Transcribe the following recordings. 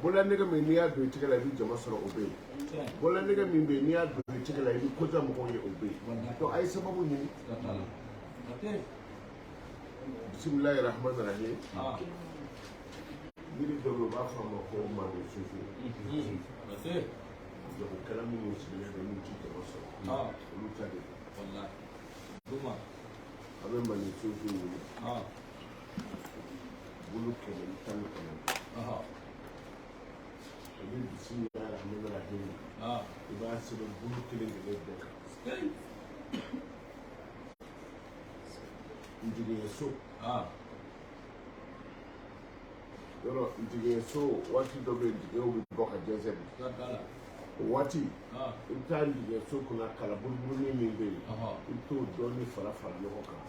Bololanɛgɛ min n'i y'a don i tɛgɛ la, i bɛ jama sɔrɔ, o bɛ yen. Bololanɛgɛ min bɛ yen, n'i y'a don i tɛgɛ la, i bɛ ko diya mɔgɔw ye, o bɛ yen. Donc a ye sababu ɲini. Bisimilahi rahmani rahim. Yiri dɔ bɛ yen, u b'a fɔ a ma ko manden sunsun. Jagokɛla minnu sigilen don, n'u ti jama sɔrɔ, olu ta de don. A bɛ manden sunsun ɲini, bolo 119. I bɛ bisimilahi rahmani rahim, i b'a sɛbɛn bolo kelen kelen bɛɛ kan. Njigiɲɛso yɔrɔ, njigiɲɛso waati dɔ bɛ yen, njigiɲɛw bɛ bɔ ka jɛnsɛn de. O waati, i bɛ taa njigiɲɛso kunna, kala buruburunin min bɛ yen, i bɛ t'o dɔɔni fara fara ɲɔgɔn kan.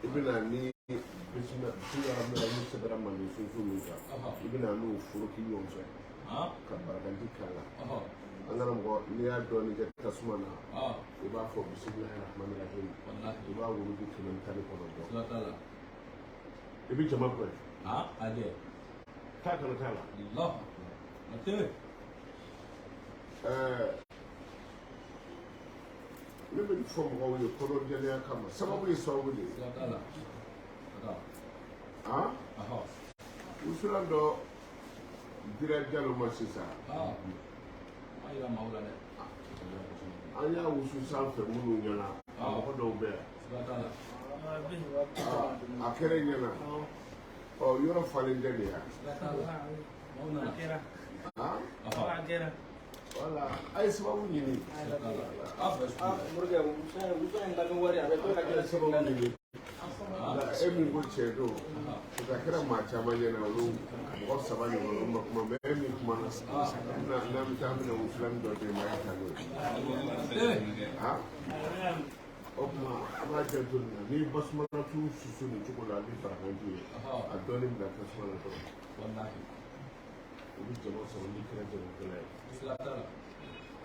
I bɛ na ni bisimilahi rahmani rahim sɛbɛnna manden sunsun min kan, i bɛ na n'o foroki ɲɔgɔn fɛ ka baraganji k'a la. An karamɔgɔ, n'i y'a dɔɔni kɛ tasuma na, i b'a fɔ bisimilahi rahmani rahim, i b'a wurudi 119. I bɛ jama kɔ taa kana t'a la. Ɛɛ, ne bɛ nin fɔ mɔgɔw ye kɔnɔjɛlenya kama. Sababu ye sababu de ye. Han, wusulan dɔ dira Jalo ma sisan. An y'a wusu sanfɛ minnu ɲɛna, mɔgɔ dɔw bɛ yan, a kɛra ɲɛna. Ɔ, yɔrɔ falen tɛ de yan. Han, wala a ye sababu ɲini, a ye sababu ɲini. Nka e min ko cɛ don, parce que a kɛra maa caman ɲɛna, olu mɔgɔ saba ɲɔgɔn, olu ma kuma. Mais e min kumana, n'an bɛ taa, an bɛna wusulan dɔ d'e ma, e ta n'o ye. Han, o tuma a b'a janto nin na. N'i basumalatu susu nin cogo la, a bɛ baraganji ye, a dɔɔnin bila tasuma la dɔrɔn, i bɛ jama sɔrɔ n'i kɛra jagokɛla ye.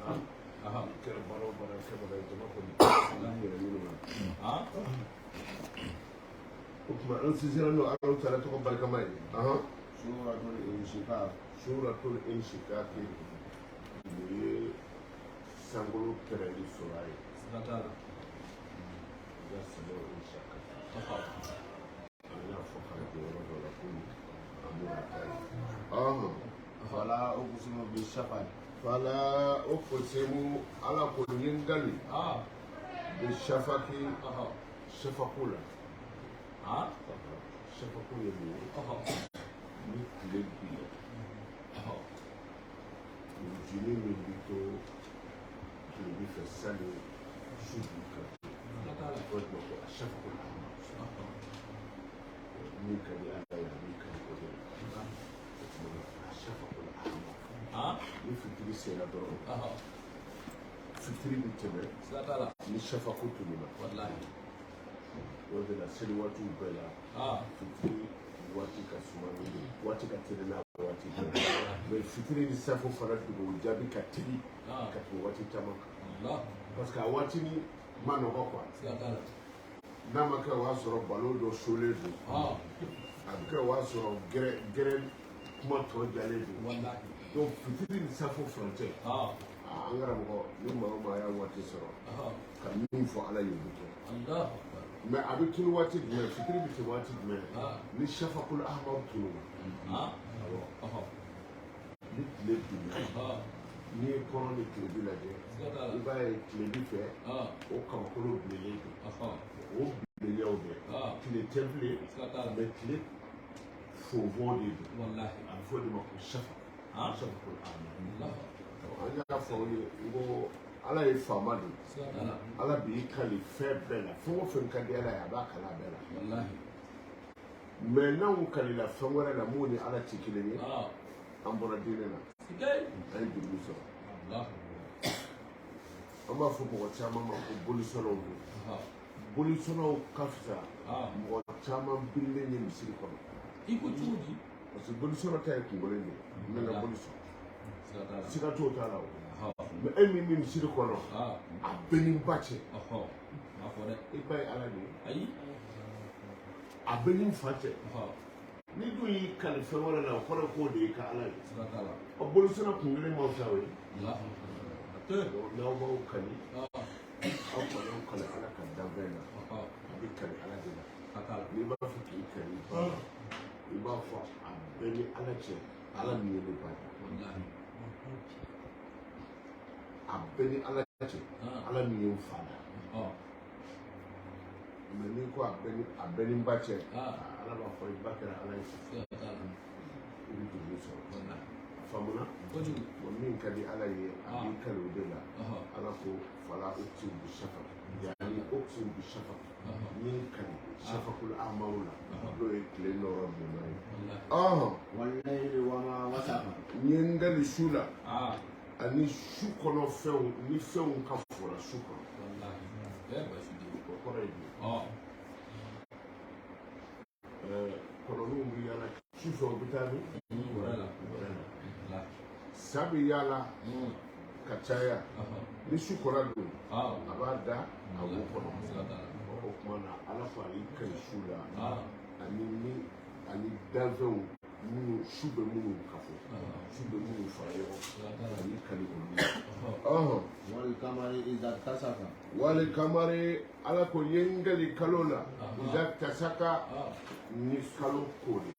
Han, i kɛra baara o baara kɛbaga ye, jama kɔni, i yɛrɛ ɲini o la. O tuma an sinsinna n'o Alahu taala tɔgɔ barikama ye. Ahan. Suratul Inshiqaq. Suratul Inshiqaq, nin ye sankolo pɛrɛnli sura ye. Iza samau inshaqqat. An y'a fɔ k'a jɔ yɔrɔ dɔ la komi an bɛna taa yen. Ɔhɔn. Fala uqsimu bishafaq. Fala uqsimu, Ala ko n ye n kali bi shafaki, shafaku la. Shafaku ye mun ye? Ni tile binna, jinin min bɛ to tilebin fɛ sani su dugu ka jɛ, a fɔ ma ko a shafaku la. Min ka di Ala ye, a b'i kali o de la. O tuma a shafaku la, ni fitiri sera dɔrɔn, fitiri bɛ tɛmɛ ni shafaku tununa. O de la seli waatiw bɛɛ la, fitiri waati ka suma ni waati ka teli n'a waati bɛɛ. Mais fitiri ni safo fana dugawu jaabi ka teli ka tɛmɛ waati caman kan, parce que a waati ni ma nɔgɔ quoi. N'a ma kɛ, o y'a sɔrɔ balo dɔ solen don. A bɛ kɛ, o y'a sɔrɔ gɛrɛ gɛrɛ kuma tɔ jalen don. Donc fitiri ni safo furancɛ, an karamɔgɔ, ni maa o maa y'a waati sɔrɔ ka min fɔ Ala ye, o bɛ kɛ. Mais a bɛ tunu waati jumɛn? Fitiri bɛ se waati jumɛn? Ni shafakul ahmar tununa. Awɔ, ni tile binna, n'i ye kɔrɔn ni tilebin lajɛ, i b'a ye tilebin fɛ, o kabakolo bilennen don. O bilenyaw dɛ, tile tɛ bilen, mais tile fonfon de don. A bɛ fɔ o de ma ko shafakul ahmar. An y'a fɔ aw ye n ko Ala ye faama de ye. Ala b'i kali fɛn bɛɛ la. Fɛn o fɛn ka di Ala ye, a b'a kali a bɛɛ la. Mais n'anw kalila fɛn wɛrɛ la mun ni Ala tɛ kelen ye, an bɔra diinɛ na, an ye jurumu sɔrɔ. An b'a fɔ mɔgɔ caman ma ko bolisɔnnaw don. Bolisɔnnaw ka fisa mɔgɔ caman birilen ye misiri kɔnɔ. I ko cogo di? Parce que bolisɔnna ta ye kunkolon de ye, n bɛ n ka boli sɔn, siga t'o t'a la. O mais e min bɛ misiri kɔnɔ, a bɛɛ ni ba cɛ, i ba ye Ala de ye. Ayi. A bɛɛ ni fa cɛ. Ni dun y'i kali fɛn wɛrɛ la, o kɔrɔ k'o de y'i ka ala ye. Ɔ, bolisira kun kelen ma fisa o ye. N'aw b'aw kali, aw kɔni aw kali ala ka danfɛn na, a bɛ kali ala de la. N'i b'a fɛ k'i kali, i b'a fɔ a bɛɛ ni ala cɛ, ala min ye ne ba ye. A bɛɛ ni ala cɛ, ala min ye n fa da. Mɛ n'i ko a bɛɛ ni n ba cɛ, ala b'a fɔ i ba kɛra ala ye, i bɛ dugu sɔrɔ. A faamuna? Bon, min ka di ala ye, a b'i kali o de la. Ala ko fala uqsimu bi shafaq, yani uqsimu bi shafaq, min ka di shafaqul ahmaru la, n'o ye tile nɔrɔ bilenman ye. Wallayli wa ma wasaqa. N ye n kali su la ani su kɔnɔ fɛnw ni fɛnw ka fɔra su kɔnɔ. O kɔrɔ ye di? Kɔnɔninw bɛ yaala su fɛ, u bɛ taa min? Wɛrɛ la. Sa bɛ yaala ka caya ni su kɔra don, a b'a da a wo kɔnɔ. O tuma na, ala ko a y'i kali su la ani danfɛnw minnu su bɛ minnu kafo, su bɛ minnu fara ɲɔgɔn kan, a y'i kali olu la. Wal kamari iza tasaqa. Wali kamari, ala ko n ye n kali kalo la, iza tasaka, ni kalo kori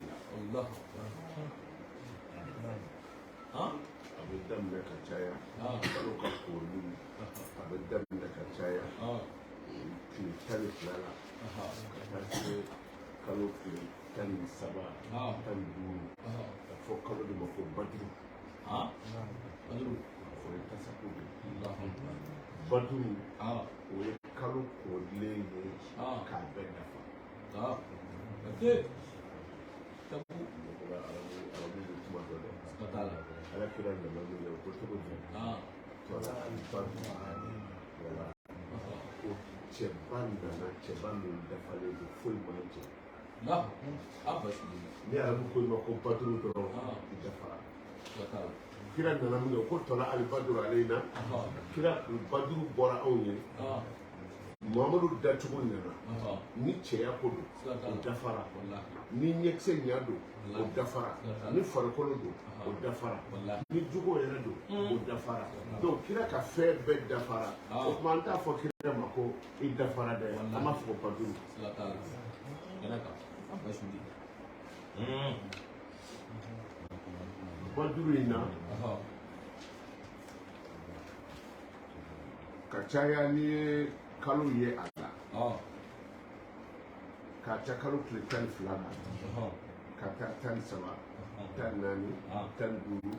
la. A bɛ daminɛ ka caya, kalo ka korili a bɛ daminɛ ka caya tile 12 la ka taa se kalo tile 13, 15, ka fɔ kalo de ma ko baduru. O ye tasako de ye. Baduru, o ye kalo korilen ye k'a bɛɛ dafa. Arabu bɛ kuma dɔ dɛ. Ala kira nana min kɛ, o ko cogo di? Wala alibadu, wala ko cɛba nana, cɛba min dafalen don, foyi man cɛ. Ni arabu ko i ma ko baduru dɔrɔn, i dafara. Kira nana min kɛ, ko tɔla alibaduru ale na, kira baduru bɔra anw ye. Muhamadu dacogo ɲɛna, ni cɛya ko don, o dafara. Ni ɲɛkisɛ ɲa don, o dafara. Ni farikolo don, o dafara. Ni jogo yɛrɛ don, o dafara. Donc kira ka fɛn bɛɛ dafara. O tuma, an t'a fɔ kira ma ko i dafara dɛ, an b'a fɔ ko baduru. Baduru in na ka caya, n'i ye kalo ye a la k'a ta kalo tile 12 la ka taa 13, 14, 15,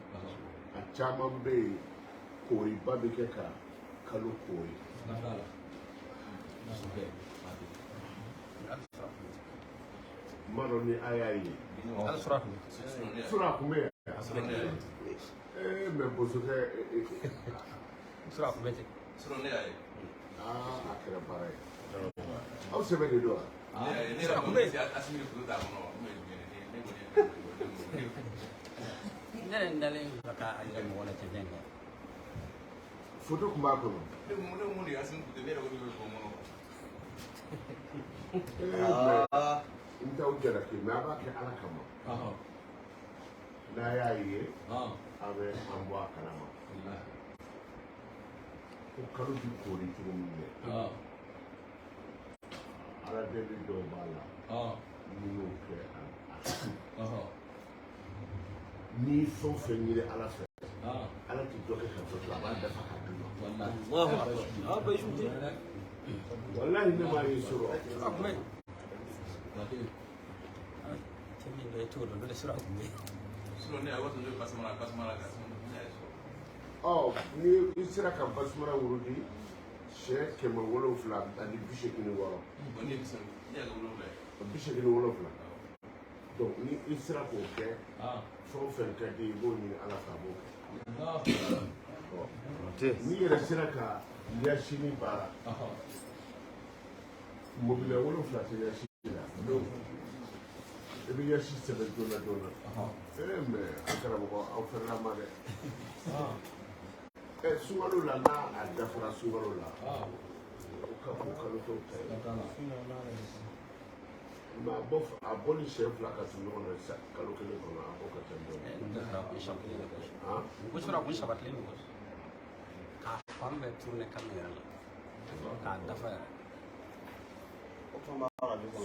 a caman bɛ yen, koriba bɛ kɛ ka kalo kori. N m'a dɔn ni a y'a ye. Sura kun bɛ yan. Mɛ bosokɛ. Sura kun bɛ ten. Aa, a kɛra baara ye. Aw sɛbɛ de don wa? Sura kun bɛ yen. Ne yɛrɛ n dalen ka taa a yira mɔgɔ la cɛncɛn kan. Foto kun b'a kɔnɔ. Mɛ n t'aw jalaki, mɛ a b'a kɛ ala kama. N'a y'a ye, a bɛ an bɔ a kalama. Ko kalo bi kori cogo min dɛ, ala deli dɔw b'a la, n'i y'o kɛ a su, n'i fɛn o fɛn ɲini ala fɛ, ala tɛ dɔ kɛ ka dɔ to, a b'a dafa k'a d'i ma. Walahi, ne m'a ye sɔrɔ. Cɛ min dɔ e t'o dɔn, n'o tɛ sura kun bɛ yen. Ɔ, ni i sera ka basumara wurudi siɲɛ 786, 87, donc ni i sera k'o kɛ, fɛn o fɛn ka di i b'o ɲini ala fɛ, a b'o kɛ. N'i yɛrɛ sera ka yasini baara, mobili 7 tɛ yasi la, i bɛ yasi sɛbɛn joona joona. Mɛ an karamɔgɔ, aw fɛrɛla ma dɛ. Sunkalo la, n'a a dafara sunkalo la, o ka bon kalo tɔw ta ye. Mais a bɔli siɲɛ fila ka su ɲɔgɔn na kalo kelen kɔnɔ, a bɔ ka ca dɔɔnin. N ko sura kun sabatilen don k'a fan bɛɛ tourner kalo yɛrɛ la k'a dafa yɛrɛ.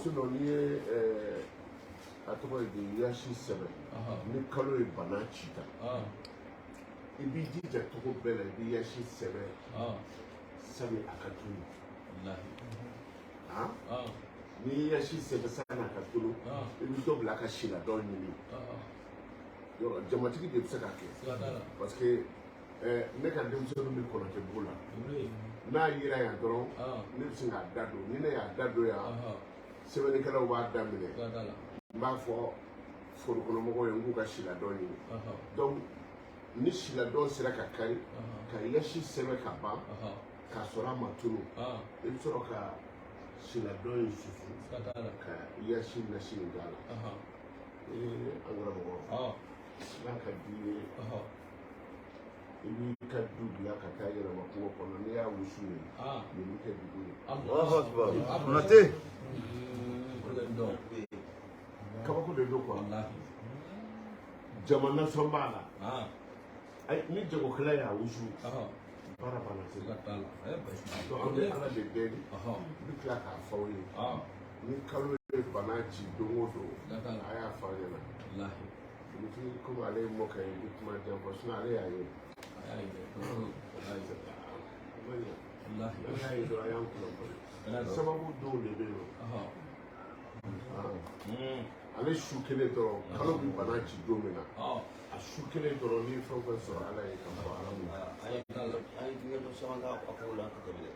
Sinon n'i ye a tɔgɔ ye di yasi sɛbɛn, ni kalo ye bana ci ta, i b'i jija cogo bɛɛ la i bɛ yasi sɛbɛn sani a ka tunu. N'i ye yasi sɛbɛn sani a ka tunu, i bɛ dɔ bila a ka siladɔn ɲini. Yɔrɔ jamatigi de bɛ se k'a kɛ, parce que ne ka denmisɛnninw bɛ Kɔnɔtɛbugu la, n'a yera yan dɔrɔn ne bɛ sin k'a da don. Ni ne y'a da don yan, sɛbɛnnikɛlaw b'a daminɛ, n b'a fɔ forokɔnɔmɔgɔw ye n k'u ka siladɔn ɲini. Donc ni siladɔn sera ka kari ka yasi sɛbɛn ka ban k'a sɔrɔ a ma tunu, i bɛ sɔrɔ ka siladɔn in susu ka yasi nasi in k'a la. An karamɔgɔ, n'a ka di i ye, i b'i ka du bila ka taa yɛlɛma kungo kɔnɔ, n'i y'a wusu ye, nin bɛ kɛ dugu ye. Konate. Kabako de don quoi. Jama nasɔn b'a la. Ni jagokɛla y'a wusu, baara banna sisan. Donc an bɛ Ala de deli, n bɛ tila k'a fɔ aw ye, ni kalo ye bana ci don o don, a y'a fɔ aw ɲɛna. Dugutigi komi ale ye mɔkɛ ye, i bɛ kuma jan fɔ, sinon ale y'a ye. N'an y'a ye dɔrɔn, a y'an kunnafoni. Sababu dɔw de bɛ yen nɔ. Ale su kelen dɔrɔn, kalo bɛ bana ci don min na, a su kelen dɔrɔn, n'i ye fɛn o fɛn sɔrɔ Ala ye ka fɔ Ala ma.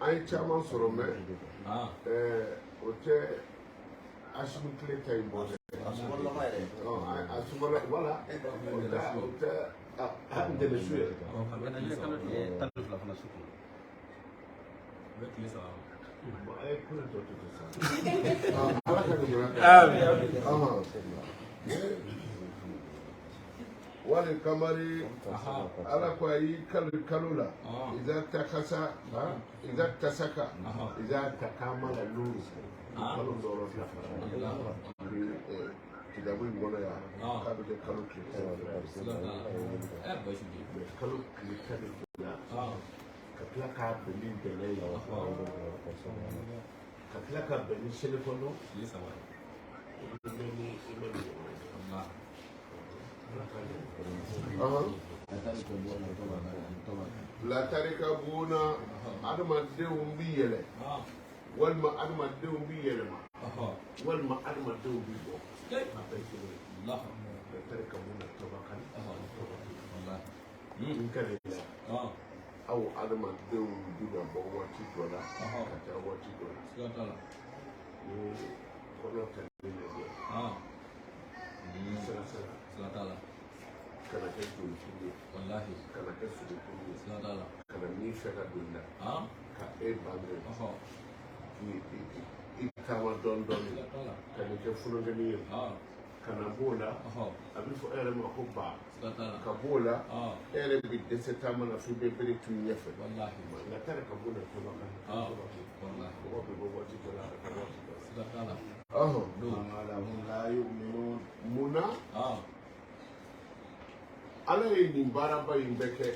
An ye caman sɔrɔ mɛ o tɛ Asimi tile ta in bɔ dɛ. A sunkalo voilà, o tɛ ntɛnɛn su yɛrɛ. Kalo tile 12 fana su kɔnɔ. A ye kolo tɔ to ten sa. Ala ka ɲuman kɛ. Wali kamari, Ala ko a y'i kalo kalo la, iza takasa, iza tasaka, iza takamala nuru, kalo dɔrɔ dafara. Kitabu in kɔnɔ yan, k'a bɛ kɛ kalo tile 12 ye. Kalo tile 12, ka tila k'a bɛn ni ntɛnɛn ye, ka tila ka bɛn ni selifɔnɔ, o bɛ mɛn ni i ma nin ɲɔgɔn ye. Latarikabuna, adamadenw bi yɛlɛ, walima adamadenw bi yɛlɛma, walima adamadenw bi bɔ. A bɛɛ kelen ye. Latarikabuna tabakan, n ka de la, aw adamadenw bɛna bɔ waati dɔ la ka taa waati dɔ la. Ni kɔnɔ talen lajɛ, sira sira kana kɛ jolikuru ye, kana kɛ sogokuru ye, kana min fɛ ka don i la, ka e bange k'i taama dɔɔni dɔɔni, ka nin kɛ fununkɛni ye, ka na b'o la, a bɛ fɔ e yɛrɛ ma ko ba, ka b'o la, e yɛrɛ bɛ dɛsɛ taama na f'i bɛ bere tu i ɲɛfɛ. Nka taara ka b'o la tɔba kan, mɔgɔ bɛ bɔ waati dɔ la ka taa waati dɔ la. Munna Ala ye nin baaraba in bɛɛ kɛ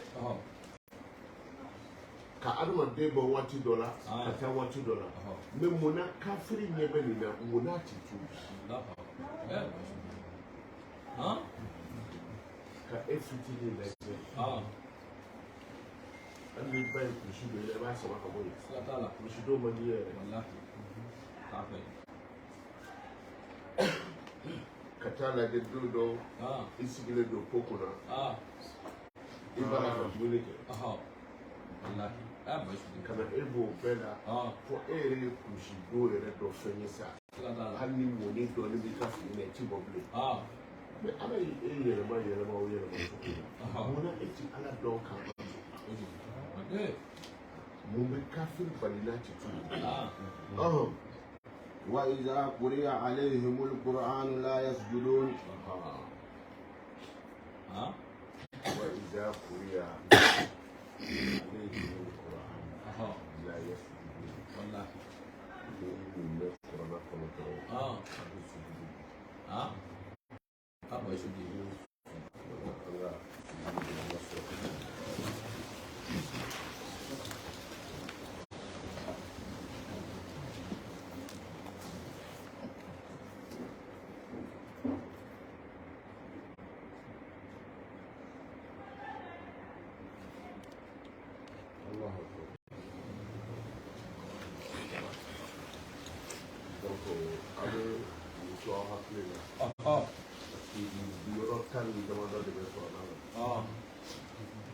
ka adamaden bɔ waati dɔ la ka taa waati dɔ la, mɛ munna kafiri ɲɛ bɛ nin na, munna ti tuubi? Ka e fitinin lajɛ, hali n'i ba ye kulusi don i la, i b'a sama ka bɔ yen. Kulusi don man di i ye yɛrɛ. Ka taa lajɛ don dɔ, i sigilen don ko kunna, i b'a la ka dumuni kɛ, ka na e b'o bɛɛ la, fo e yɛrɛ ye kulusi don yɛrɛ dɔ fɛn ye sa, hali ni mɔni dɔɔni b'i ka fini na, i ti bɔ bilen. Mɛ Ala ye e yɛlɛma yɛlɛma o yɛlɛma cogo la, munna e ti Ala dɔn k'a bato? Mun bɛ kafiri bali n'a ti tuubi? وإذا قرئ عليهم القرآن لا يسجدون. وإذا قرئ عليهم القرآن لا يسجدون. Donc a bɛ nin to aw hakili la. Parce que yɔrɔ tan ni damadɔ de bɛ kuranna la.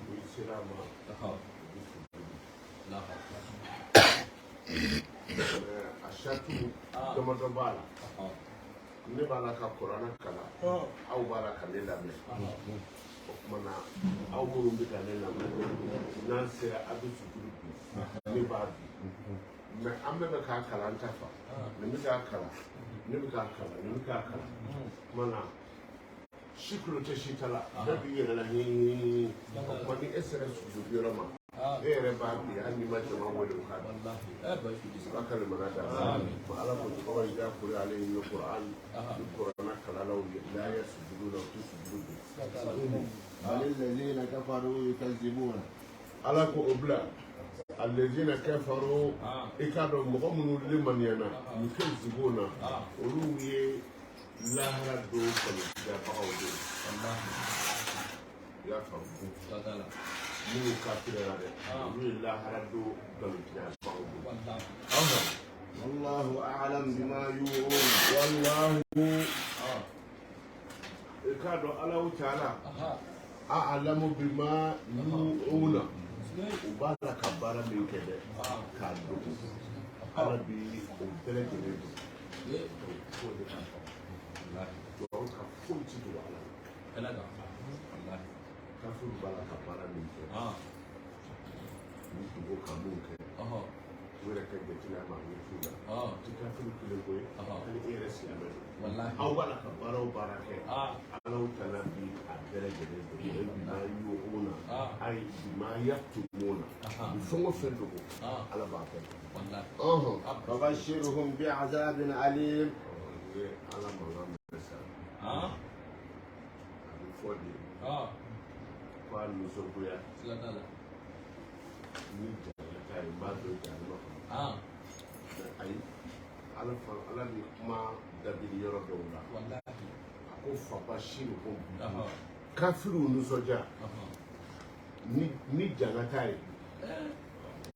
N'i sera a ma, i bɛ sujudi. A saratu damadɔ b'a la. Ne b'a la ka kuranna kalan, aw b'a la ka ne lamɛn. O tuma na aw minnu bɛ ka ne lamɛn, n'an sera a bɛ sujudi bi, ne b'a bi. Mais an bɛɛ bɛ k'a kalan ta fa. Nin bɛ k'a kalan, ne bɛ k'a kalan, nin bɛ k'a kalan. O tuma na si kulo tɛ si ta la, bɛɛ b'i yɛrɛ la ɲɛɲini. O tuma ni e sera sujudi yɔrɔ ma, e yɛrɛ b'a bi hali n'i ma jama wele o k'a bi. Ala ka limaniya d'an ma. Ala ko wa iza quri'a alayhim al-Qur'an, ni kuranna kalanna u ye, la yasjuduna, u tɛ sujudu bi. بل الذين كفروا يكذبون. Ala ko o bila alladhina kafaru, i k'a dɔn mɔgɔ minnu limaniyana, yukazzibuna, olu ye lahara don nkalontigɛbagaw de ye. I y'a faamu? Minnu kafiriyara dɛ, olu ye lahara don nkalontigɛbagaw de ye. والله أعلم بما يوعون. Wallahu, i k'a dɔn Alahu taala a'lamu bima yu'una, u b'a la ka baara min kɛ dɛ k'a dogo, Ala bi o bɛɛ lajɛlen dɔn. K'o de ka fɔ jɔn ka foyi ti dogo Ala la. Kafiriw b'a la ka baara min kɛ, u dogo ka mun kɛ, u yɛrɛ ka jate la maa ɲɛ t'u la. O ti kafiriw kelen ko ye, hali e yɛrɛ silamɛ don. Aw b'a la ka baara o baara kɛ, Alahu taala bi a bɛɛ lajɛlen dɔn. O ye bima yu'una, ayi bima yaktumuna, u fɛn o fɛn dogo, Ala b'a bɛɛ dɔn. فبشرهم بعذاب أليم. Ni ye Ala mankan mɛn sa, a bɛ fɔ de ko a nisɔngoya ni janya ta ye, n b'a don jahanama kɔnɔ. Ayi, Ala fa Ala bɛ kuma dabiri yɔrɔ dɔw la. A ko fabashiruhum, kafiriw nisɔndiya ni jangata ye,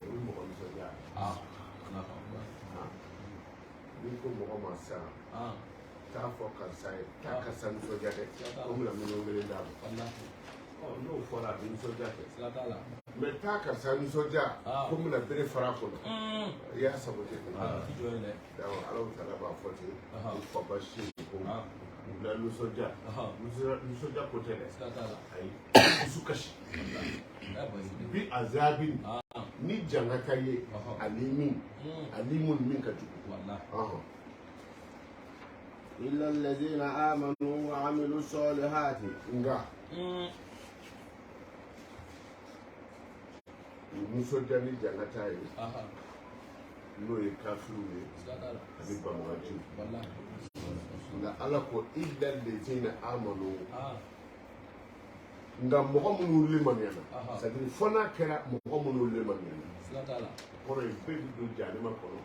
o bɛ mɔgɔ nisɔndiya. N'i ko mɔgɔ ma sisan, taa fɔ karisa ye, taa karisa nisɔndiya dɛ, ko n bɛna 1,000,000 d'a ma. Ɔ n'o fɔra a bɛ nisɔndiya kɛ. Mais taa karisa nisɔndiya ko n bɛna bere fara a kɔnɔ, i y'a sabote. Donc Alahu taala b'a fɔ ten ko fabashiruhum, u la nisɔndiya. Nisɔndiya ko tɛ dɛ, ayi, dusu kasi bi azabin, ni jangata ye, alimin, alimun min ka jugu. إلا الذين آمنوا وعملوا الصالحات. Nka nisɔndiya ni jangata ye, n'o ye kafiriw ye ani banbaganciw. Nka Ala ko illa lezina amanu, nka mɔgɔ minnu limaniyana, c'est à dire fo n'a kɛra mɔgɔ minnu limaniyana, kɔrɔ ye bɛɛ bɛ don jahanama kɔnɔ.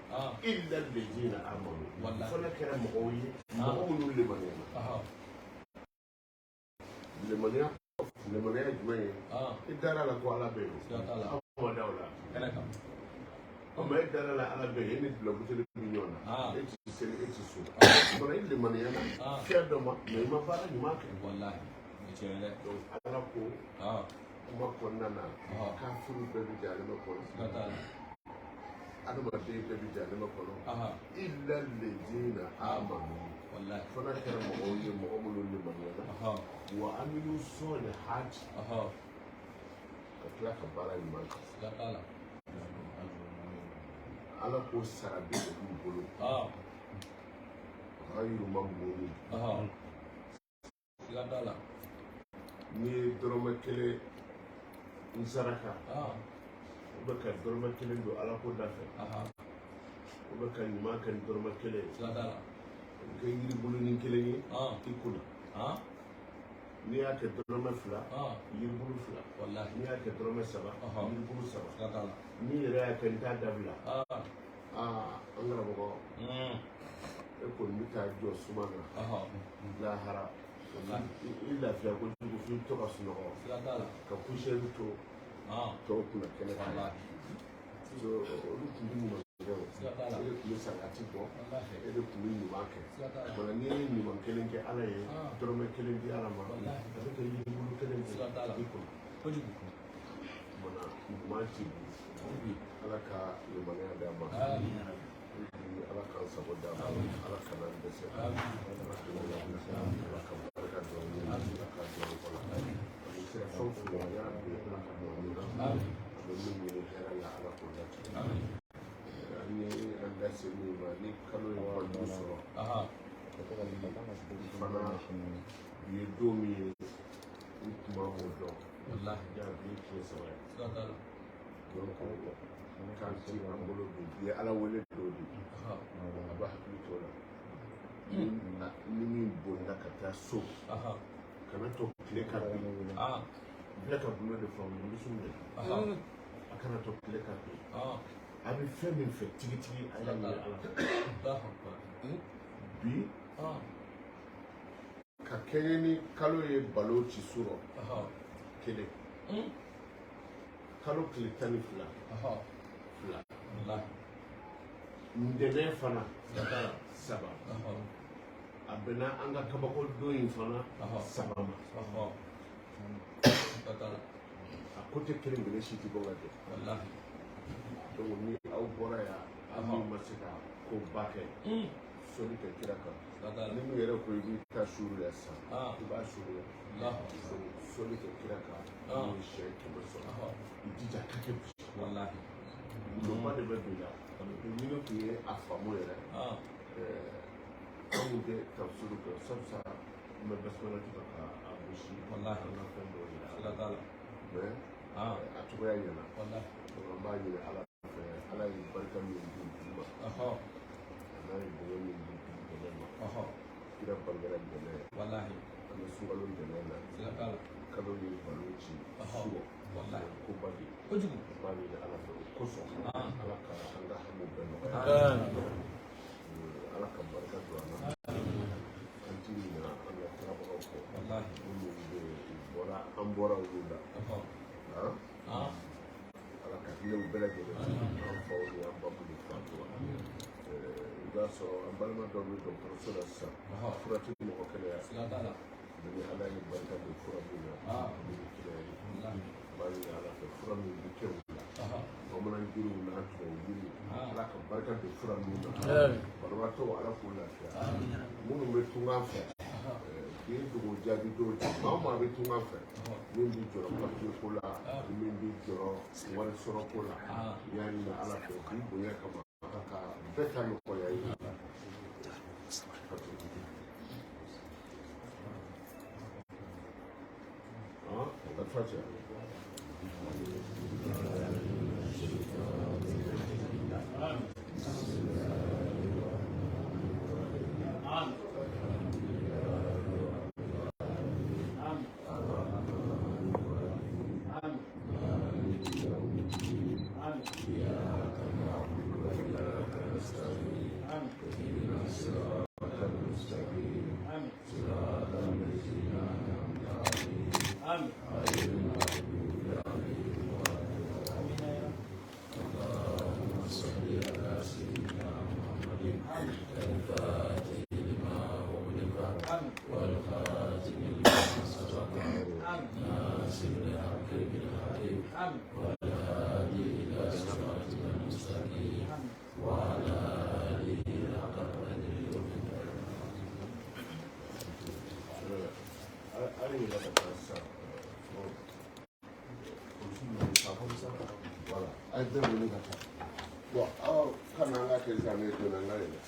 Illa lezina amanu, fo n'a kɛra mɔgɔw ye, mɔgɔ minnu limaniyana. Limaniya, limaniya ye jumɛn ye? I dara la ko Ala bɛ yen, aw ma da o la. Ɔ mɛ e dara la Ala bɛ yen, e ni dulɔ buteli bɛ ɲɔgɔn na, e ti seli, e ti sun, fana i limaniyana fɛn dɔ ma, mɛ i ma baara ɲuman kɛ. Donc Ala ko kuma kɔnɔna na, kafiriw bɛɛ bɛ jahanama kɔnɔ, adamaden bɛɛ bɛ jahanama kɔnɔ, illa lezina amanu, fo n'a kɛra mɔgɔw ye, mɔgɔ minnu limaniyana, wa amilu solihati, ka tila ka baara ɲuman kɛ. Ala ko sara bɛ olu bolo, ghayru mamnun. N'i ye dɔrɔmɛ kelen n saraka, o bɛ ka dɔrɔmɛ kelen don Ala ko da fɛ, o bɛ ka ɲuman kɛ ni dɔrɔmɛ kelen ye, o bɛ kɛ yiribulunin kelen ye i kunna. N'i y'a kɛ dɔrɔmɛ 2, yiribulu 2. N'i y'a kɛ dɔrɔmɛ 3, yiribulu 3. N'i yɛrɛ y'a kɛ n t'a dabila, aa an karamɔgɔ, e kɔni bɛ taa jɔ suma na lahara, i lafiya kojugu f'i to ka sunɔgɔ ka poussière to. Tɔw kun na kɛnɛ kan so olu tun bɛ ɲuman kɛ o e de tun bɛ salati bɔ e de tun bɛ ɲuman kɛ wala n'i ye ɲuman kelen kɛ Ala ye dɔrɔmɛ kelen di Ala ma a bɛ kɛ yiribulu kelen de i kɔnɔ kumana ɲuman ti bi Ala ka limaniya d'a ma Ala k'an sago d'a ma Ala kana an dɛsɛ Ala kana labila Ala ka barika don an ye Ala ka don an kɔ la a bɛ se ka fɛn o fɛn ya bi Ala ka don an na a bɛ min ɲini hɛrɛ la Ala k'o latigɛ an ye an da se min ma ni kalo ye baliku sɔrɔ fana bi ye don min ye n tun b'o dɔn ja bi ye tile 3 ye donc kan ti an bolo bi bi ye Ala wele dɔ de a b'a hakili t'o la ni min bolila ka taa so kana to tile ka bin bila ka bulon de fɔ n bɛ sun de a kana to tile ka bin a bɛ fɛn min fɛ tigitigi a y'a ɲini Ala fɛ bi ka kɛɲɛ ni kalo ye balo ci surɔ kelen kalo tile 12 fila ntɛnɛn fana 3 a bɛnna an ka kabako don in fana 3 ma a ko tɛ kelen kelen si tɛ bɔ ka jɛ donc ni aw bɔra yan aw min ma se ka koba kɛ sɔli kɛ kira kan ni min yɛrɛ ko i b'i ta suruya sisan i b'a suruya sɔli kɛ kira kan n'o ye siɲɛ 100 sɔrɔ i jija ka kɛ bi gulɔba de bɛ don i la ni ne tun ye a faamu yɛrɛ anw tɛ tafsiru kɛ sabula n bɛ basumala tu ka a gosi an ka fɛn dɔw yira mais a cogoya ɲɛna donc an b'a ɲini Ala fɛ Ala ye barika min di dugu ma a n'a ye bonya min di dugu dɛmɛ ma kira bangera ntɛnɛn an bɛ sunkalo ntɛnɛn na kalo ye balo ci surɔ koba de an b'a ɲini Ala fɛ o kosɔn Ala ka an ka hamiw bɛɛ nɔgɔya Ala ka barika don an na an ti ɲinɛ an ka tagabagaw kɔ minnu bɛ yen u bɔra an bɔra olu la Ala ka hinɛ u bɛɛ lajɛlen an faw ni an ba minnu fatura i b'a sɔrɔ an balima dɔw bɛ dɔgɔtɔrɔso la sisan fura tɛ mɔgɔ kɛnɛya ni Ala ye barika don fura min na o bɛ kɛnɛya ye n b'a ɲini Ala fɛ fura min bɛ kɛ u la bamanan jiriw n'a tubabu jiriw Ala ka barika don fura ninnu na banabaatɔw Ala k'u lafiya minnu bɛ tunga fɛ bi ye dogo jaabi don de maa o maa bɛ tunga fɛ min b'i jɔrɔ papiye ko la min b'i jɔrɔ wari sɔrɔ ko la n y'a ɲini Ala fɛ k'i bonya kama Ala ka bɛɛ ta nɔgɔya i ye. Al-Fatiha. Voilà. A ye bɛɛ wele ka taa. Bon, aw kana an ka kɛ sisan ne donna n ka yɛlɛ.